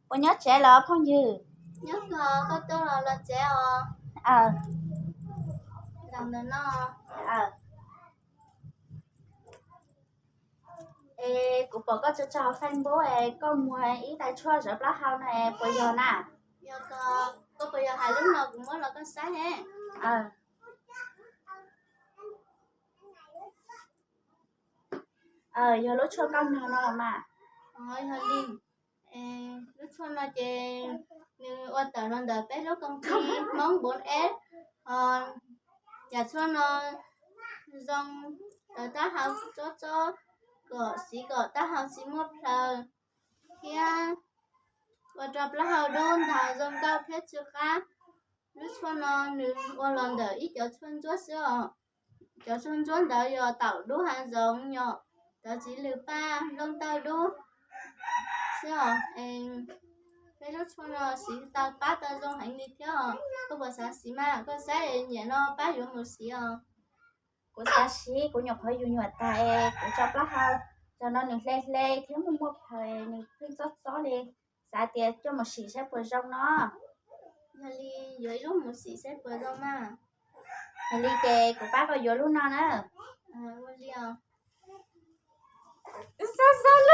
Puas nyob tsev los phooj ywg? Nyob ko, koj tuaj los los tsev os. Aw. Ntawm no. Aw. Es kuv pom koj tso tso hauv Facebook es koj muag ib tais tshuaj zov plaub hau no es puas yog na? Yog ko, koj puas yog hais lub no kuv muab los koj saib he? Aw. Aw, yog lub tshuaj koj nug no los mas. Yog li, lub tshuaj no ces nws ua tawm los ntawm peb lub koom tij Hmoob Npoo Eb, ho yam tshuaj no zoo rau taub hau tsob tsob kom siv kom taub hau tsis muaj plhaws thiab ua rau plaub hau dub ntag zoo nkauj thiab tsw qab. Lub tshuaj no nws ua los ntawm ib cov tshuaj ntsuab xwb os. Cov tshuaj ntsuab ntawd yog taum dub hav zoov, yog cov txiv lws paj nplooj taub dub xwb os. Peb lub tshuaj no siv tau pab tau zoo heev li thiab os. Koj puas xav siv mas? Koj saib nyiam no pab yuav mus siv os. Kuv xav siv, kuv nyuam qhuav yug nyuam tag es kuv tso plaub hau, zaum no nws hle hle thiab muaj muaj plhaws, nws pheej txob txob li. Xav tias coj mus sim saib puas zoo no. Yog li yuav ib lub mus sim saib puas zoo mas. Yog li ces kuv pab koj yuav lub no na. Ua li os.